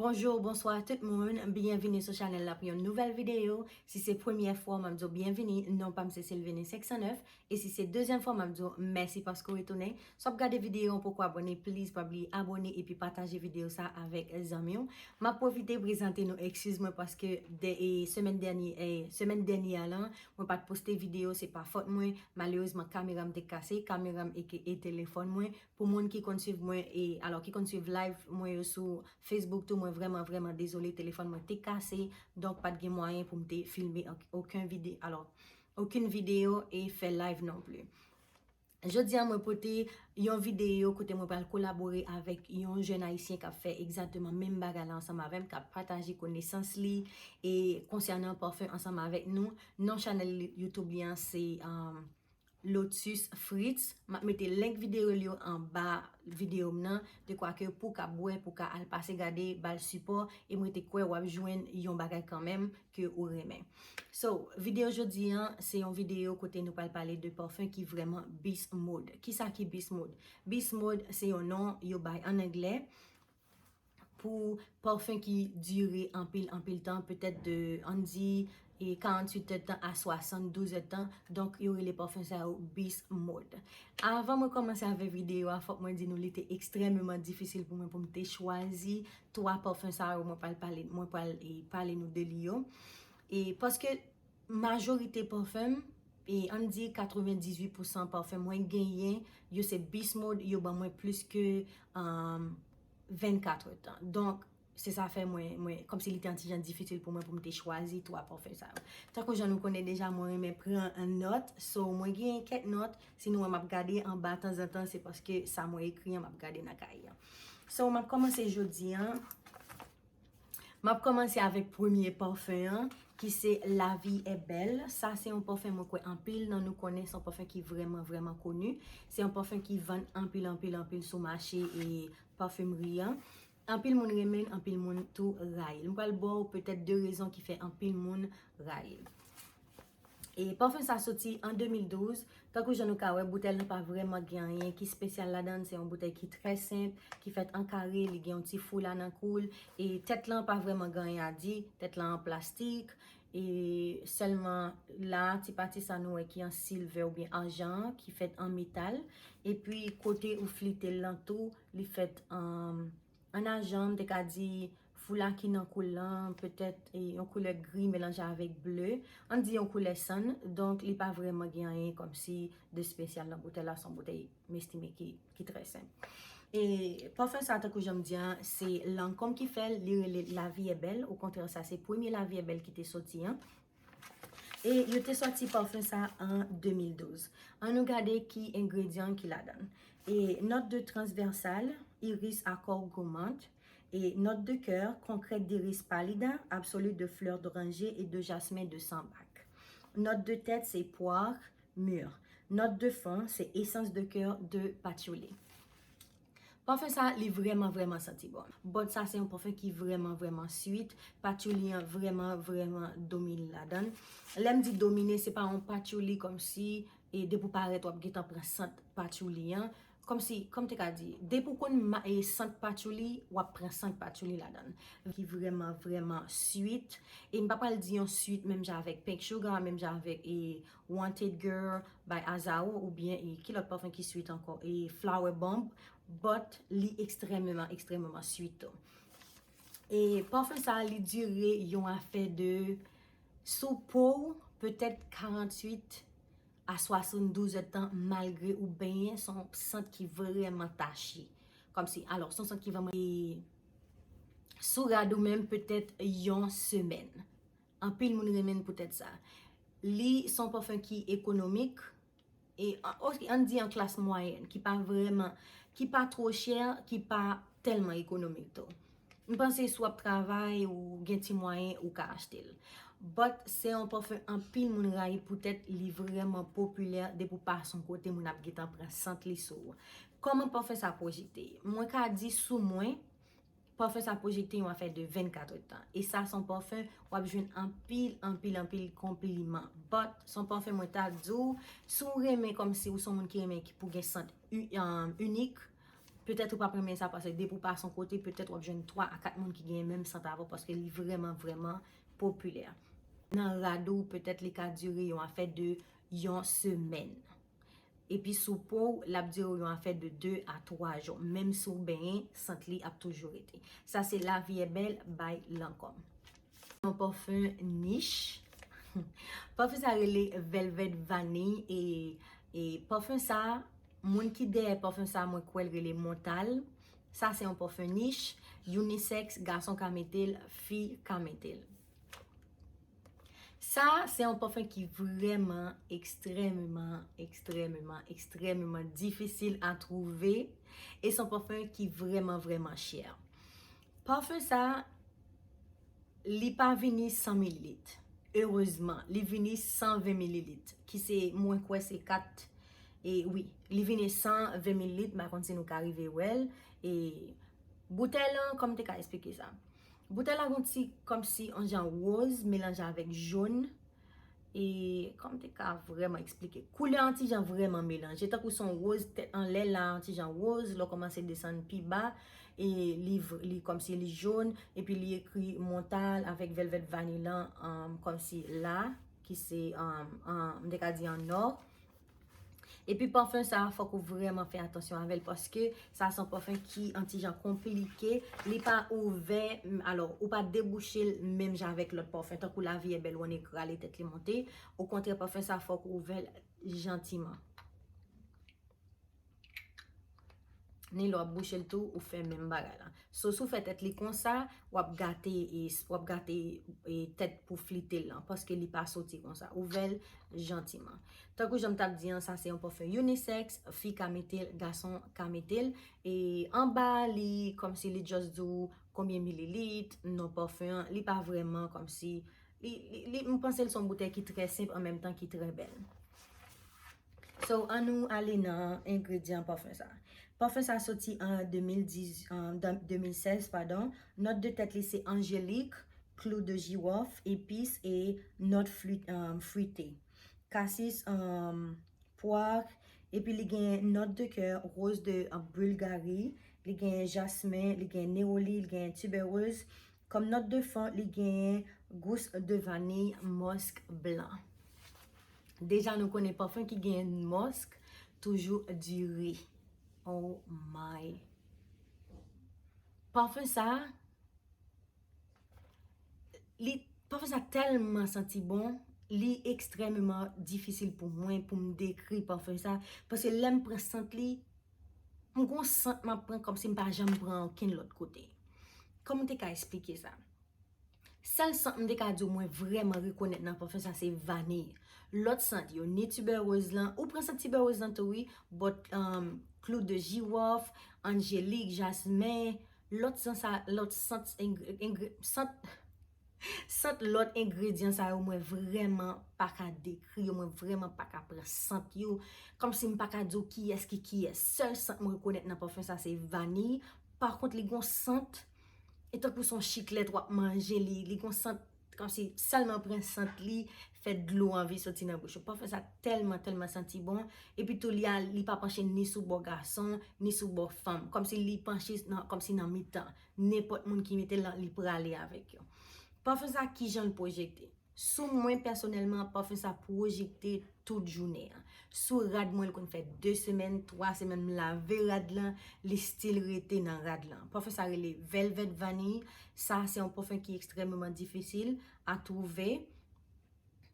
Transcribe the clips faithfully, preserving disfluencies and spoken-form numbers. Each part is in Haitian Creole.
Bonjou, bonswa tout moun, byenvini sou chanèl la pou yon nouvèl videyo. Si se premyè fwa w, m ap di w byenvini, non pa m se Sylvine senk san nèf, e si se dezyèm fwa, m ap di w mèsi paske w retounen. Si w ap gade videyo an poko abòne, please pa bliye abòne epi pataje videyo sa avèk zanmi w. M ap pwofite prezante nou, eskiz mwen paske de, e, semèn dènye, e, semèn dènye a lan, mwen pa t poste videyo, se pa fòt mwen. Malerezman, kamera m te kase, kamera m e, e telefòn mwen. Pou moun ki konn swiv mwen, e, alò, ki konn swiv live mwen yo sou Facebook tou, mwen vrèman, vrèman dezole, telefòn mwen te kase, donk pa t gen mwayen pou m te filme ok-, okenn vide-, alò, okenn videyo e fè live non pli. Jodi a, mwen pote yon videyo kote mwen pral kolabore avèk yon jèn ayisyen k ap fè egzakteman menm bagay la ansanm avè m, k ap pataje konesans li e konsènan pafen ansanm avèk nou. Non chanèl YouTube li an se, um, Lotus Fritz. M ap mete link videyo li yo anba videyo m nan, de kwa ke pou w ka bwè, pou w ka al pase gade, ba l sipò, e mwen te kwè w ap jwenn yon bagay kanmenm ke ou renmen. So, videyo jodi an, se yon videyo kote nou pral pale de pafen ki vrèman beast mode. Kisa ki beast mode? Beast mode se yon non yo bay an anglè pou pafen ki dire anpil, anpil tan, petèt de, ann di, e karanntuit èdtan a swasanndouz èdtan. Donk, yo rele pafen sa yo beast mode. Avan mwen kòmanse avèk videyo a, fòk mwen di nou li te ekstrèmeman difisil pou mwen pou m te chwazi twa pafen sa yo mwen pral pale, mwen pral, e, pale nou de li yo. E paske majorite pafen m, e ann di katrevendizuit pousan pafen mwen genyen, yo se beast mode, yo ban mwen plis ke, um, vennkat èdtan. Donk, se sa fè mwen, mwen, kòmsi li te yon ti jan difisil pou mwen pou m te chwazi twa pafen sa yo. Tankou jan nou konnen deja, mwen renmen pran nòt. So, mwen genyen kèk nòt. Si nou wè m ap gade anba tanzantan, se paske sa mwen ekri an, m ap gade nan kaye an. So, m ap kòmanse jodi an. M ap kòmanse avèk premye pafen an, ki se La vie est belle. Sa se yon pafen mwen kwè anpil nan nou konnen, se yon pafen ki vrèman, vrèman koni. Se yon pafen ki vann anpil, anpil, anpil sou mache e parfumerie an. Anpil moun renmen l, anpil moun tou rayi l. M pral ba w petèt de rezon ki fè anpil moun rayi l. E pafen sa soti an de mil douz. Tankou jan nou ka wè, boutèy lan pa vrèman gen anyen ki espesyal ladan l. Se yon boutèy ki trè senp, ki fèt an kare, li gen yon ti foula nan kou l. E tèt lan pa vrèman gen anyen a di, tèt lan an plastik. E sèlman la, ti pati sa nou wè ki an silvè oubyen ajan, ki fèt an metal. Epi kote ou flite l lan tou, li fèt an, an ajan, m te ka di foula ki nan kou l lan, petèt, e, yon koulè gri melanje avèk ble. Ann di yon koulè sann, donk li pa vrèman gen anyen kòmsi de espesyal nan boutèy la, se yon boutèy m estime ki, ki trè senp. E pafen sa, tankou jan m di an, se Lancôme ki fè l, li rele La vie est belle. Okontrè, sa se premye La vie est belle ki te soti an. E yo te sòti pafen sa an de mil douz. Ann nou gade ki engredyan ki ladan l. E note de transversale, iris à corps gourmand. Et note de cœur, concrète d'iris pallida, absolue de fleurs d'oranger et de jasmin de sambac. Note de tête, c'est poire mûre. Note de fond, c'est essence de cœur de patchouli. Pafen sa, li vrèman, vrèman santi bon. But sa se yon pafen ki vrèman, vrèman sweet. Patchouli an vrèman, vrèman domine ladan l. Lè m di domine, se pa yon patchouli kòmsi, e depi w parèt, w ap gentan pran sant patchouli an. Kòmsi, kòm te ka di, depi w konn ma-, e sant patchouli, w ap pran sant patchouli ladan l. Ki vrèman, vrèman sweet. E m pa pral di yon sweet menm jan avèk Pink Sugar, menm jan avèk, e, Wanted Girl by Azaro, oubyen, e, ki lòt pafen ki sweet ankò? E, Flower Bomb, but li ekstrèmeman, ekstrèmeman sweet tou. E pafen sa, li dire yon afè de, sou po w, petèt karanntuit a swasanndouz èdtan, malgre ou benyen, se yon sant ki vrèman tache. Kòmsi, alò, se yon sant ki vrèman, e, sou rad ou menm, petèt yon semèn. Anpil moun renmen l poutèt sa. Li se yon pafen ki ekonomik, e, an, ok, ann di an klas mwayèn, ki pa vrèman, ki pa two chè, ki pa tèlman ekonomik tou. M panse si w ap travay, ou gen ti mwayen, ou ka achte l. But se yon pafen anpil moun rayi poutèt li vrèman popilè, depi w pase yon kote, moun ap gentan pran sant li sou ou. Kòman pafen sa pwojekte? Mwen ka di sou mwen, pafen sa pwojekte yon afè de vennkat èdtan. E sa se yon pafen w ap jwenn anpil, anpil, anpil konpliman. But se yon pafen mwen ta di w, si w renmen kòmsi ou se yon moun ki renmen ki pou gen sant u-, um, inik, Petèt ou p ap renmen sa paske depi w pase yon kote, petèt w ap jwenn twa a kat moun ki genyen menm sant avè w paske li vrèman, vrèman popilè. Nan rad ou, petèt li ka dire yon afè de yon semèn. Epi sou po w, l ap dire w yon afè de de a twa jou. Menm si w benyen, sant li ap toujou rete. Sa se La Vie est Belle by Lancôme. Yon pafen nich. Pafen sa rele Velvet Vanille e, e pafen sa, moun ki dèyè pafen sa, mwen kwè l rele Montal. Sa se yon pafen nich, unisex, gason ka mete l, fi ka mete l. Sa se yon pafen ki vrèman ekstrèmeman, ekstrèmeman, ekstrèmeman difisil a twouve e se yon pafen ki vrèman, vrèman chè. Pafen sa, li pa vini san mililit. Erezman, li vini san ven mililit, ki se, mwen kwè se kat, e wi, li vini san ven mililit, m pa konn si nou ka rive wè l, e boutèy lan, kòm m te ka esplike sa. Boutèy la gon ti kòmsi yon jan woz melanje avèk jòn. E kòm te ka vrèman eksplike. Koulè an ti jan vrèman melanje. Tankou se yon woz tèt anlè la, yon ti jan woz, lè w kòmanse desann pi ba, e li, v- li kòmsi li jòn, epi li ekri Montal avèk Velvet Vanille lan, um, kòmsi la, ki se, um, um, m te ka di an nò. Epi pafen sa, fòk ou vrèman fè atansyon avè l, paske sa se yon pafen ki yon ti jan konplike, li pa ouvè, m- alò, ou pa debouche l menm jan avèk lòt pafen, tankou La Vie est Belle, ou annik rale tèt li monte. Okontrè, pafen sa, fòk ou ouvè l jantiman. Ni lè w ap bouche l tou, ou fè menm bagay la. So, si w fè tèt li konsa, w ap gate, e, s- w ap gate, e, tèt pou flite l lan, paske li pa soti konsa. Ouvè l jantiman. Tankou jan m t ap di an, sa se yon pafen unisex, fi ka mete l, gason ka mete l. E anba li, kòmsi li just di w konbyen mililit, non pafen an, li pa vrèman kòmsi, li, li, li, m panse l se yon boutèy ki trè senp an menm tan ki trè bèl. So, ann nou ale nan engredyan pafen sa. Pafen sa soti an de mil diz, an de mil sèz, padon. Nòt de tèt li se angélique, clou de girofle, épis e nòt fwi- um, fruité. Kasis, um, pwa, epi li gen nòt de kè, rose de, uh, Bulgarie, li gen jasmin, li gen neroli, li gen tuberose. Kòm nòt de fon, li gen gous de vanille, musk blanc. Deja nou konnen pafen ki gen musk toujou dire. Oh my. Pafen sa, li, pafen sa tèlman santi bon, li ekstrèmeman difisil pou mwen pou m dekri pafen sa, paske lè m pran sant li, m gon sant m ap pran kòmsi m pa janm pran okenn lòt kote. Kòman m te ka esplike sa? Sèl sant m te ka di w mwen vrèman rekonèt nan pafen sa se vaniy. Lòt sant yo, ni tiberòz lan, ou pran sant tiberòz lan tou wi, but, um, clou de girofle, angélique, jasmin, lòt sant sa, lòt sant, engre- engre- sant, sant lòt engredyan sa yo mwen vrèman pa ka dekri yo, mwen vrèman pa ka pran sant yo. Kòmsi m pa ka di w kiyès ki kiyès. Sèl sant m rekonèt nan pafen sa se vaniy. Pa kont li gon sant, e tankou se yon chiklèt w ap manje, li, li gon sant, kòmsi sèlman pran sant li, fè dlo anvi soti nan bouch ou. Pafen sa tèlman, tèlman santi bon. Epi tou li a, li pa panche ni sou bò gason, ni sou bò fanm. Kòmsi li panche nan, kòmsi nan mitan. Nenpòt moun ki mete l lan, li prale avèk yo. Pafen sa, kijan l pwojekte? Sou mwen pèsonèlman, pafen sa pwojekte tout jounen an. Sou rad mwen, l konn fè de semèn, twa semèn, m lave rad lan, li still rete nan rad lan. Pafen sa rele Velvet Vanille. Sa se yon pafen ki ekstrèmeman difisil a twouve.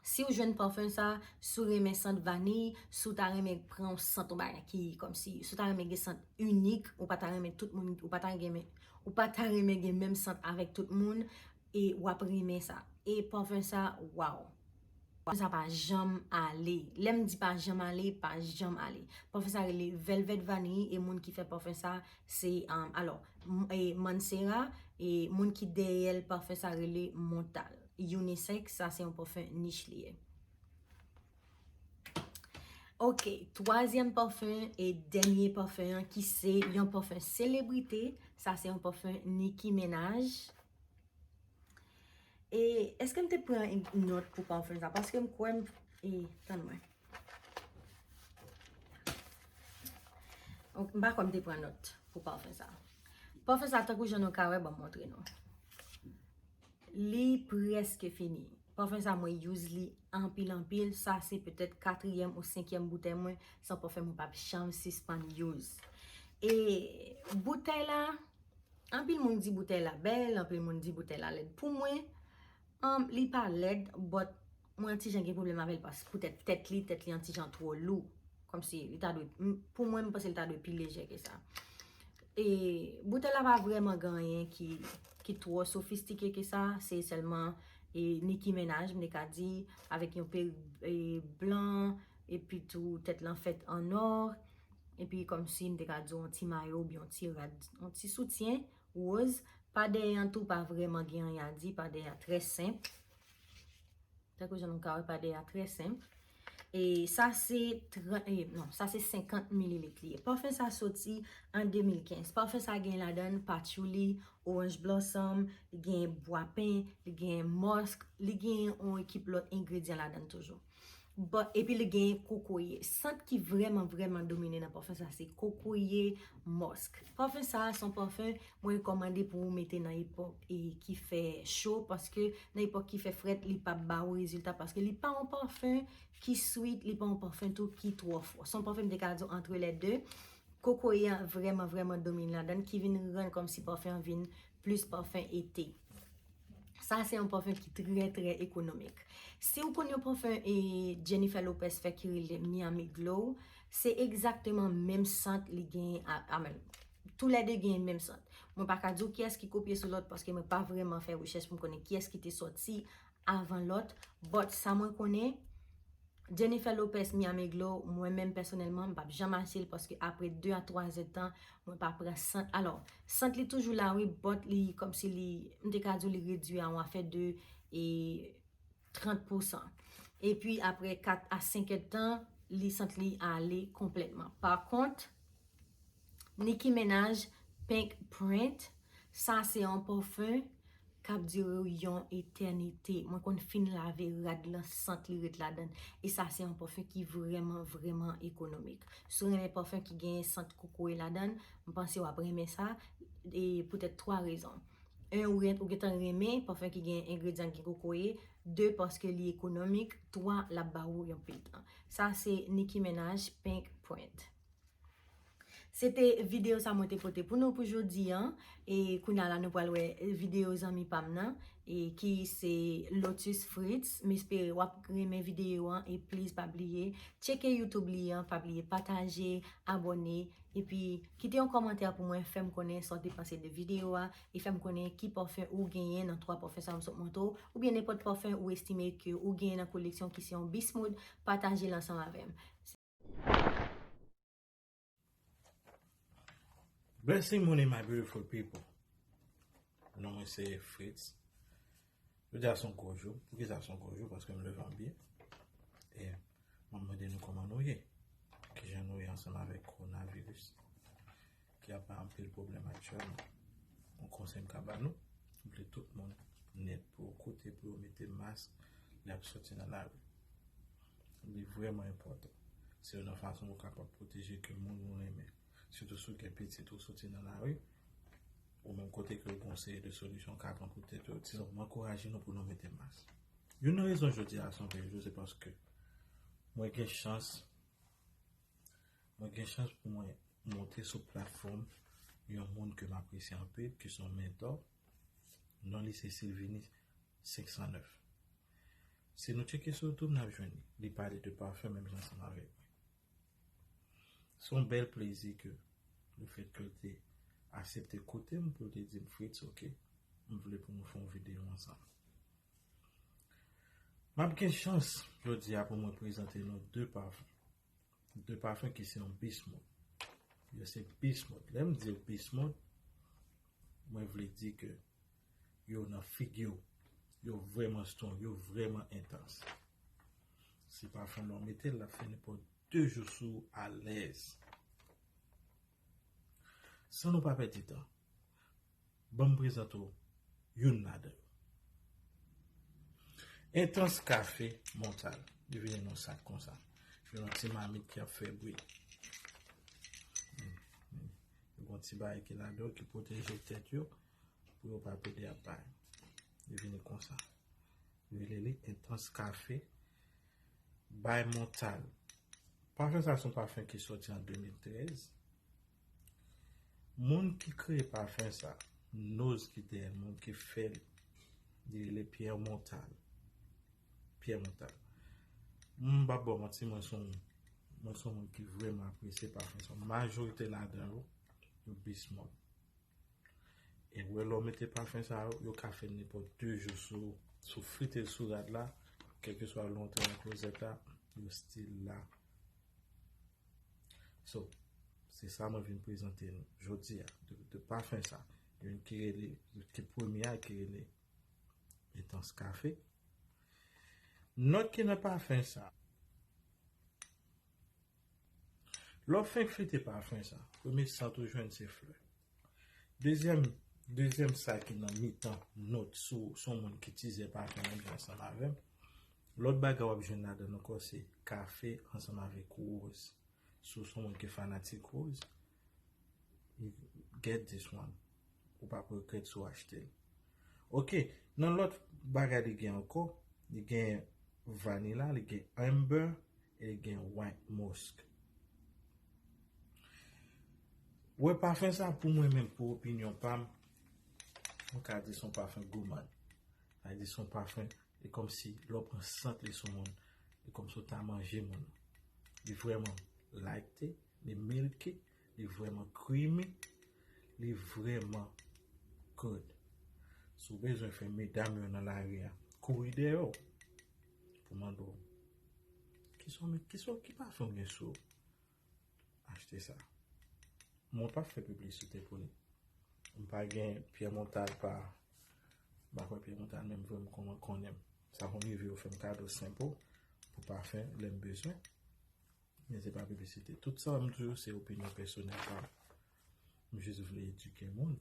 Si w jwenn pafen sa, si w renmen sant vaniy, si w ta renmen pran yon sant, yon bagay ki kòmsi, si w ta renmen gen sant inik, ou pa ta renmen tout moun, ou pa ta renmen, ou pa ta renmen gen menm sant avèk tout moun, e w ap renmen sa. E pafen sa, waw. Pafen sa pa janm ale. Lè m di pa janm ale, pa janm ale. Pafen sa rele Velvet Vanille e moun ki fè pafen sa se, um, alò, m- e Mansera, e moun ki dèyè l pafen sa rele Montal. Unisex, sa se yon pafen nich li ye. Ok, twazyèm pafen e dènye pafen an ki se yon pafen selebrite, sa se yon pafen Nicki Minaj. E èske m te pran nòt pou pafen sa? Paske m kwè m, e, tann mwen. Ok, m pa kwè m te pran nòt. Pafen sa. Pafen sa, tankou jan nou ka wè, ban m montre nou. Li prèske fini. Pafen sa, mwen use li anpil, anpil. Sa se petèt katriyèm ou senkyèm boutèy mwen. Se yon pafen mwen p ap janm sispann use. E boutèy la, anpil moun di boutèy la bèl, anpil moun di boutèy la lèd. Pou mwen, um, li pa lèd, but mwen yon ti jan gen pwoblèm avè l paske poutèt tèt li, tèt li yon ti jan twò lou. Kòmsi li ta dwe, m- pou mwen, m panse li ta dwe pi lejè ke sa. E boutèy la pa vrèman gen anyen ki, ki twò sofistike ke sa. Se sèlman e Nicki Minaj, m te ka di, avèk yon perik e blan, epi tou tèt lan fèt an nò, epi kòmsi m te ka di yon ti mayo oubyen yon ti rad, yon ti soutyen woz. Pa dèyè an tou pa vrèman gen anyen a di, pa dèyè a trè senp. Tankou jan nou ka wè, pa dèyè a trè senp. E sa se tran- e, non, sa se senkant mililit li ye. Pafen sa soti an de mil kenz. Pafen sa gen ladan patchouli, orange blossom, li gen bwapen, li gen musk, li gen yon ekip lòt engredyan ladan toujou. But, epi li gen kokoye. Sant ki vrèman, vrèman domine nan pafen sa se kokoye, musk. Pafen sa se yon pafen mwen rekòmande pou ou mete nan epòk e ki fè cho, paske nan epòk ki fè frèt, li p ap ba ou rezilta, paske li pa yon pafen ki sweet, li pa yon pafen tou ki twò fò. Se yon pafen m te ka di w entre les deux. Kokoye an vrèman, vrèman domine ladan, ki vin rann kòmsi pafen an vin plis pafen ete. Sa se yon pafen ki trè, trè ekonomik. Si w konn yon pafen e Jennifer Lopez fè ki rele Miami Glow, se egzakteman menm sant li gen a, a menm. Toulède gen menm sant. Mwen pa ka di w kiyès ki kopye sou lòt paske mwen pa vrèman fè rechèch pou m konnen kiyès ki te sòti avan lòt. But sa mwen konnen, Jennifer Lopez Miami Glow, mwen menm pèsonèlman, m p ap janm achte l paske apre de a twa zèdtan, mwen pa pran sant. Alò, sant li toujou la wi, but li kòmsi li, m te ka di w li redui a yon afè de e, trant pousan. Epi apre kat a senk èdtan, li sant li ale konplètman. Pa kont, Nicki Minaj Pink Print, sa se yon pafen k ap dire w yon etènite. Mwen konn fin lave rad lan, sant li ret ladan. E sa se yon pafen ki vrèman, vrèman ekonomik. Si w renmen pafen ki gen sant kokoye ladan, m panse w ap renmen sa. E poutèt twa rezon. En, ou gen, ou gentan renmen pafen ki gen engredyan ki kokoye. De, paske li ekonomik. Twa, l ap ba ou yon pil tan. Sa se Nicki Minaj Pink Print. Se te videyo sa mwen te pote pou nou pou jodi an. E kounye a la nou pral wè videyo zanmi pa m nan, e ki se Lotus Fritz. M espere w ap renmen videyo an e please pa bliye tcheke YouTube li an, pa bliye pataje, abòne, epi kite yon kòmantè pou mwen, fè m konnen sa w te panse de videyo a, e fè m konnen ki pafen ou genyen nan twa pafen sa m sot montre w, oubyen nenpòt pafen ou estime ke ou genyen nan koleksyon ki se yon beast mode, pataje l ansanm avè m. Blessing morning, my beautiful people. Non mwen se Fritz. Jodi a se yon gwo jou. Poukisa se yon gwo jou? Paske m leve an byen. E m ap mande nou kòman nou ye. Kijan nou ye ansanm avèk kowonaviris ki ap bay anpil pwoblèm aktyèlman. Yon konsèy m ka ba nou, m vle tout moun nèt pou yo koute pou yo mete mask lè y ap soti nan lari. Li vrèman enpòtan. Se youn nan fason ou kapab pwoteje ke moun ou renmen. Sitou si w gen pitit ou soti nan lari, ou menm kote ke w gen yon seri de solisyon w ka pran pou tèt ou. Dizon, m ankouraje nou pou nou mete mask. Youn nan rezon jodi a se yon bèl jou, se paske mwen gen chans, mwen gen chans pou mwen monte sou platfòm yon moun ke m apresye anpil, ki se yon mentò. Non li se Sylvini senk san nèf. Si nou tcheke sou YouTube, n ap jwenn li. Li pale de pafen menm jan ansanm avèk mwen. Se yon bèl plezi ke lefèt ke l te aksepte koute m pou l te di m, Fritz, oke, m vle pou nou fè yon videyo ansanm. M ap gen chans jodi a pou mwen prezante nou de pafen. De pafen ki se yon beast mode. Yo se beast mode. Lè m di beast mode, mwen vle di ke yo nan figi w. Yo vrèman strong, yo vrèman entans. Se pafen lè w mete l, l ap fè nenpòt de jou sou w alèz. San nou pa pèdi tan, ban m prezante w youn ladan yo. Entans kafe Montal. Li vini nan yon sak konsa. Vin yon ti mamit ki ap fè bri. Hmm, hmm. Yo Yon ti bagay ki ladan yo ki pwoteje tèt yo pou yo pa pede ap bay. Li vini konsa. Yo rele li Intense Café by Montal. Pafen sa se yon pafen ki sòti an de mil trèz. Moun ki kreye pafen sa, noz ki dèyè l, moun ki fè l, li rele Pierre Montal. Pierre Montal. M pa ba w manti, mwen se yon, mwen se yon moun ki vrèman apresye pafen sa. Majorite ladan yo, yo Bismol. E wè lè w mete pafen sa yo, yo ka fè nenpòt de jou sou, sou frite l sou rad la, kèlkeswa lè w antre nan klozèt la, yo still la. So, se sa mwen vin prezante nou jodi a, de, de pafen sa. Youn ki rele, ki premye a ki rele Intense Café. Nòt ki nan pafen sa. Lè w fenk frite pafen sa, premye sant ou jwenn se flè. Dezyèm, dezyèm sa ki nan mitan nòt sou, sou moun ki tizè pafen menm jan ansanm avè m. Lòt bagay w ap jwenn ladan ankò se kafe ansanm avèk woz. Si w se yon moun ki fanatik woz, you get this one. Ou p ap regrèt si w achte l. Ok, nan lòt bagay li gen ankò, li gen vanila, li gen amber, e li gen white musk. Wè pafen sa pou mwen menm, pou opinyon pa m, mwen ka di se yon pafen gourmand. Sa vle di se yon pafen, e kòmsi lè w pran sant li sou moun, e kòmsi w ta manje moun. Li vrèman light, li milky, li vrèman creamy, li vrèman good. Si w bezwen fè medam yo nan lari a kouri dèyè w pou mande w, kisa w, kisa w, ki pafen w gen sou w? Achte sa. Mwen pa fè piblisite pou li. M pa gen Pierre Montal pa, m pa kwè Pierre Montal menm vre m konn, konnen m. Sa konn rive yo fè m kado senpo pou pafen lè m bezwen. Men se pa piblisite. Tout sa m di yo se opinyon pèsonèl pa m. M jis vle edike moun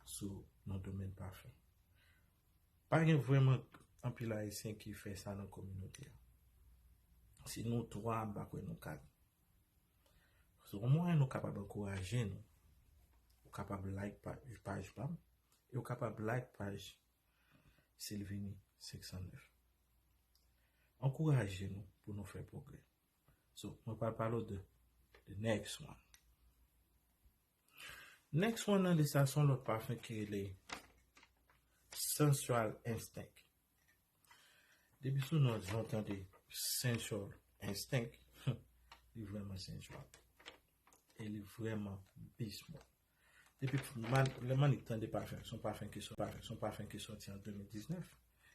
sou nan domèn pafen. Pa gen vrèman anpil Ayisyen ki fè sa nan kominote a. Si nou twa, m pa kwè nou kat. Se yon mwayen nou kapab ankouraje nou. Ou kapab like pa-, paj pa m, e ou kapab like paj Silvini senk san nèf. Ankouraje nou pou nou fè pwogrè. So, mwen pral pale w de the next one. Next one nan lis la se yon lòt pafen ki rele Sensual Instinct. Depi sou non an, jan w tande Sensual Instinct, li vrèman sensual. E li vrèman beast mode. Depi man-, lè Manik tande pafen, se yon pafen ki sò-, pafen, se yon pafen ki sòti an de mil diznèf.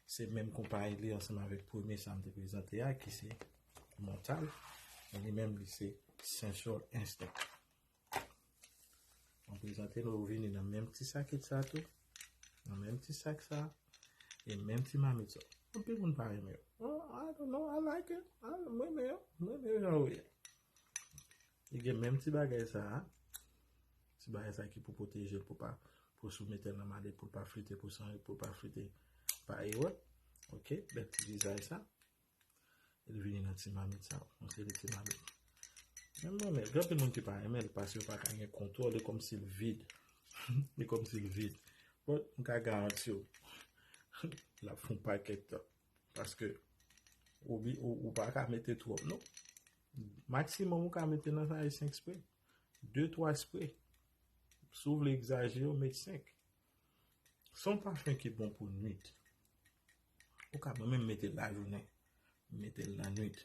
Se menm konpayi li ansanm avèk premye sa m te prezante a, ki se Montal. Men li menm, li se Sensual Instinct. Mwen prezante nou, yo vini nan menm ti sakèt sa tou. Nan menm ti sak sa. E menm ti mamit sa. Anpil moun pa renmen yo. Oh, I don't know, I like it. I, mwen renmen yo. Mwen renmen yo jan yo ye. Li gen menm ti bagay sa a. Ti bagay sa ki pou pwoteje l, pou pa, pou si w mete l nan malet, pou l pa flite, pou san, pou l pa flite pa erè. Ok, bèl ti vizaj sa. Li vini nan ti mamit sa, yon seri ti mamit. Men mwen, men, gen anpil moun ki pa renmen l, paske yo pa ka gen kontwòl, li kòmsi l vid. Li kòmsi l vid. But, m ka garanti w, l ap fè yon pakèt tan. Paske, ou, ou, ou pa ka mete twòp, non. Maksimòm ou ka mete nan sa, se senk spray. De, twa spray. Si w vle egzajere, w met senk. Se yon pafen ki bon pou nwit. Ou ka menm mete l lajounen, mete l lannwit.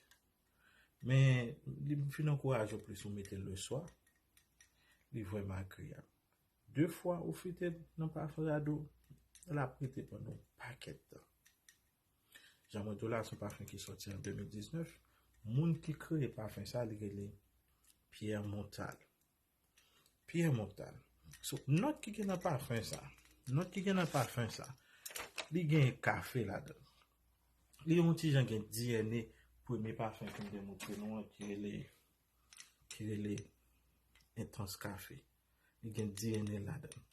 Men, li fin ankouraje w plis ou mete l leswa. Li vrèman agreyab. De fwa ou frite l nan pafen rad ou, l ap rete pandan yon pakèt tan. Jan mwen di w la, se yon pafen ki sòti an de mil diznèf. Moun ki kreye pafen sa, li rele Pierre Montal. Pierre Montal. So, nòt ki gen nan pafen sa, nòt ki gen nan pafen sa, li gen kafe ladan l. Li yon ti jan gen D N A premye pafen ke m te montre nou an ki rele, ki rele Intense Café. Li gen D N A ladan l.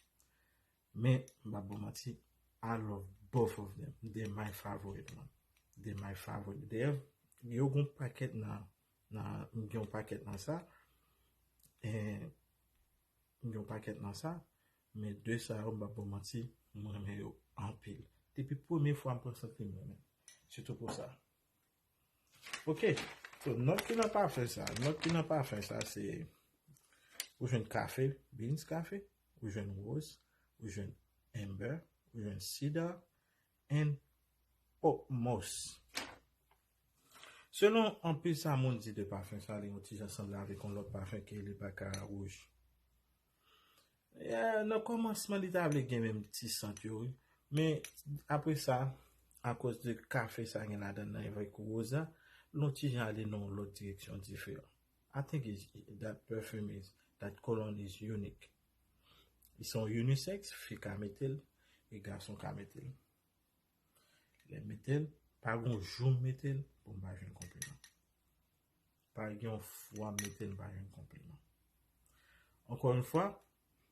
Men, m p ap ba w manti, I love both of them. They my favorite, man. They my favorite. Dayè, yo gen yon pakèt nan, nan, m gen yon pakèt nan sa. E m gen yon pakèt nan sa, men de sa yo, m p ap ba w manti, m renmen yo anpil. Depi premye fwa m pran sant li, m renmen. Sitou pou sa. Ok, so nòt ki nan pafen sa, nòt ki nan pafen sa se ou jwenn kafe, beans kafe, ou jwenn rose, ou jwenn amber, ou jwenn cedar, and oak moss. Selon anpil sa moun di de pafen sa, li yon ti jan sanble avèk yon lòt pafen ke li pa ka wouj. Yeah, nan kòmansman li ta vle gen menm ti sant yo, wi. Men apre sa, akoz de kafe sa gen ladan nan avèk woz la, l on ti jan ale nan yon lòt direksyon diferan. I think is, that perfume is, that cologne is unique. Li se yon unisex, fi ka mete l, e gason ka mete l. Lè m mete l, pa gen yon jou m mete l pou m pa jwenn konpliman. Pa gen yon fwa m mete l, m pa jwenn konpliman. Ankò yon fwa,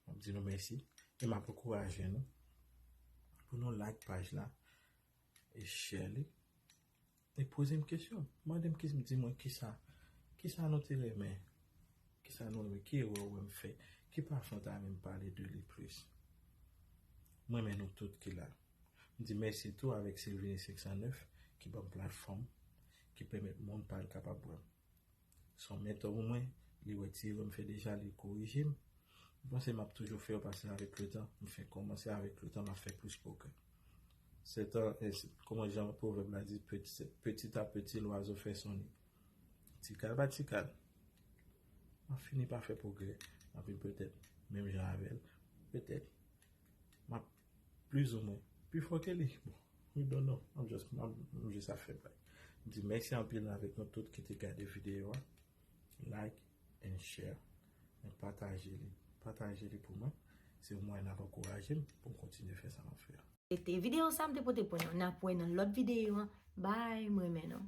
m ap di nou mèsi e m ap ankouraje nou pou nou like paj la e share li e poze m kesyon. Mande m, di mwen kisa, kisa nou te renmen, kisa nou renmen, ki erè w wè m fè, ki pafen w ta renmen m pale de li plis. M renmen nou tout ki la. M di mèsi tou avèk Sylvie cinq cent neuf ki ban m platfòm, ki pèmèt moun pa l kapab wè m. Se yon mentò pou mwen, li wè ti erè m fè deja, li korije m. M panse m ap toujou fè yo paske avèk letan, m fè kòmanse avèk letan, m ap fè plis pwogrè. Se tan, e, se, kòman jan pwovèb la di, petit, petit à petit, l'oiseau fait son nid. Ti kal pa ti kal, m ap fini pa fè pwogrè. M ap vin petèt menm jan avè l. Petèt, m ap plizoumwen pi fò ke li. Bon, we don't know. M just, m ap, m just ap fè blag. M di mèsi anpil avèk nou tout ki te gade videyo a. Like and share. Men pataje li. Pataje li pou mwen. Se yon mwayen n ap ankouraje m pou m kontinye fè sa m ap fè a. Se te videyo sa m te pote pou nou. N ap wè nan lòt videyo an. Bye, m renmen nou.